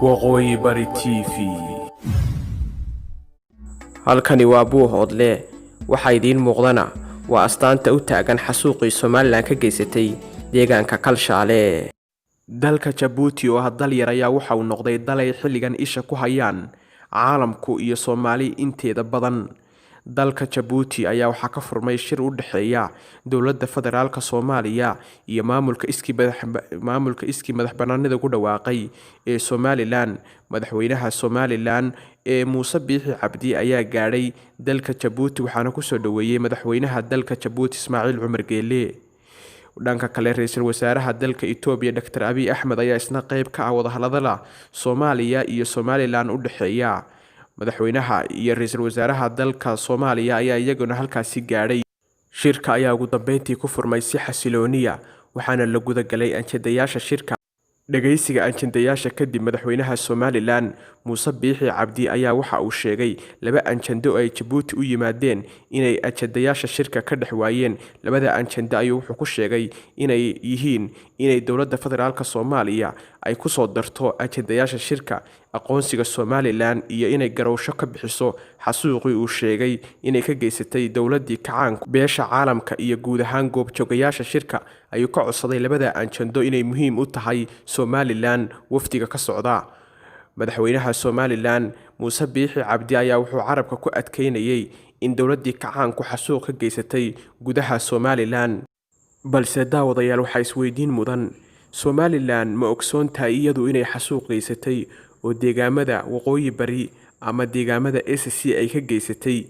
Waqooyi Bari TV. Halkani waa Buuhoodle. Waxaa idiin muuqdana waa astaanta u taagan xasuuqii Somaliland ka geysatay deegaanka Kalshaale. Dalka Jabuuti oo ah dal yar ayaa waxa uu noqday dal ay xilligan isha ku hayaan caalamku iyo Soomaali inteeda badan. Dalka Jabuuti ayaa waxaa ka furmay shir u dhexeeya dowladda federaalka Soomaaliya iyo maamulka iskii madax banaanida ku dhawaaqay ee Somaliland. Madaxweynaha Somaliland ee Muuse Biixi Cabdi ayaa gaadhay dalka Jabuuti, waxaana kusoo dhaweeyey madaxweynaha dalka Jabuuti, Ismaaciil Cumar Geele. Dhanka kale, ra-iisul wasaaraha dalka Itoobiya, Dr Abiy Axmed, ayaa isna qeyb ka ah wadahadalada Soomaaliya iyo Somaliland u dhexeeya. Madaxweynaha iyo ra-iisul wasaaraha dalka Soomaaliya ayaa iyaguna halkaasi gaadhay. Shirka ayaa ugu dambeyntii ku furmay si xasilooniya, waxaana la gudagalay ajendayaasha shirka. Dhageysiga ajendayaasha kadib, madaxweynaha Somaliland Muuse Biixi Cabdi ayaa waxa uu sheegay laba ajendo oo ay Jabuuti u yimaadeen inay ajendayaasha shirka ka dhex waayeen. Labada ajendo ayuu wuxuu ku sheegay inay yihiin inay dowladda federaalka Soomaaliya ay kusoo darto ajendayaasha shirka aqoonsiga Somaliland iyo inay garowsho ka bixiso xasuuqii uu sheegay inay ka geysatay dowladii kacaanku. Beesha caalamka iyo guud ahaan goobjoogayaasha shirka ayuu ka codsaday labada ajendo inay muhiim u tahay Somaliland. Wafdiga ka socda madaxweynaha Somaliland Muuse Biixi Cabdi ayaa wuxuu carabka ku adkeynayay in dowladii kacaanku xasuuq ka geysatay gudaha Somaliland. Balse daawadayaal, waxaa isweydiin mudan: Somaliland ma ogsoon tahay iyadu inay xasuuq geysatay oo deegaamada Waqooyi Bari ama deegaamada SSC ay ka geysatay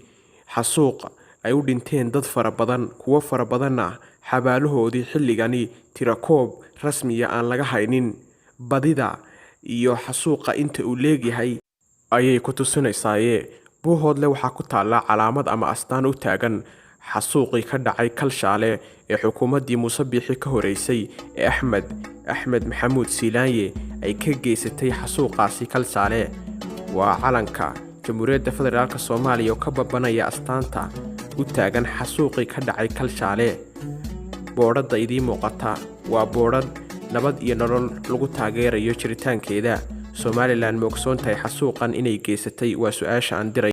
xasuuq ay u dhinteen dad fara badan, kuwo fara badanna xabaalahoodii xilligani tirakoob rasmiya aan laga haynin? Badida iyo xasuuqa inta uu leegyahay ayay ku tusinaysaaye. Buuhoodle waxaa ku taalla calaamad ama astaan u taagan xasuuqii ka dhacay Kalshaale ee xukuumaddii Muuse Biixi ka horeysay ee Axmed Maxamuud Siilaanye ay ka geysatay xasuuqaasi Kalshaale. Waa calanka Jamhuuriyadda Federaalka Soomaaliya oo ka babanaya astaanta u taagan xasuuqii ka dhacay Kalshaale. Boodhadda idiin muuqata waa boodhadh Nabad iyo Nolol lagu taageerayo jiritaankeeda. Somaliland ma ogsoon tahay xasuuqan inay geysatay? Waa su-aasha aan diray.